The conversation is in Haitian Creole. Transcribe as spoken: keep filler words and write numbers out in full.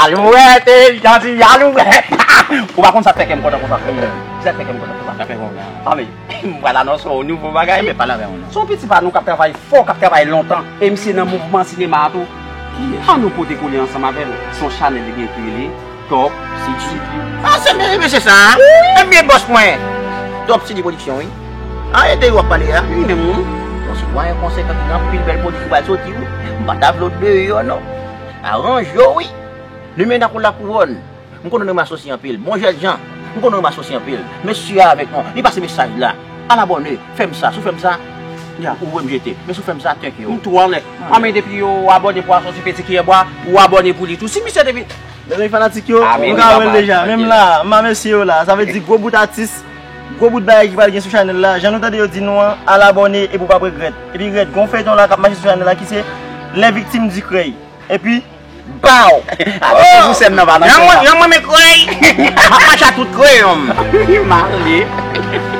Alouwèt, e, jan di, alouwèt. Ou pa konn sa k fè kè m kontan konsa, frè m. Sa k fè kè m kontan konsa. Sa fè kontan. Anben, m pral anonse w nouvo bagay. Ebyen, pale avè mwen non. Se yon piti pa nou k ap travay fò, k ap travay lontan. E misye nan mouvman sinema a tou. Ann nou pote kole ansanm avè l. Se yon chanèl li gen ki rele Top City. Ah, se mesye sa, hein? Ebyen, bòs mwen. Top City Production, wi. Ah, e de yo w ap pale a? Li menm, wi. Yon sitwayen konsekan ki gen anpil bèl pwodui ki pral soti, wi. M pa ta vle w deyò, non. Aranje w, wi. Limena kou lakouwòn. M konnen nou renmen asosye anpil. Bon jèn jan. M konnen nou renmen asosye anpil. Men si w avèk nou, li pase mesaj la. Al abòne. Fè m sa. Si w fè m sa, ya, ou wè m jete. Men si w fè m sa, thank you. M tou anlè. Anben depi yo abòne pou asosye Peti Kiyè Bwa, ou abòne pou li tou. Si misye depi Mezanmi fanatik yo, ah, men nou ka wè l deja. Menm la, m pa mesye yo la. Sa vle di gwo bout atis, gwo bout bagay ki pral gen sou chanèl la. Jan nou tande yo di nou an, al abòne epi w p ap regrèt. Epi regrèt, gon feyton la k ap mache sou chanèl la ki se Les Victimes du Krèy. Epi, baw! Atò, se sou sèn nan pa nan sèn nan. Yon mwen men krèy, m ap mache a tout kreyonm. Male.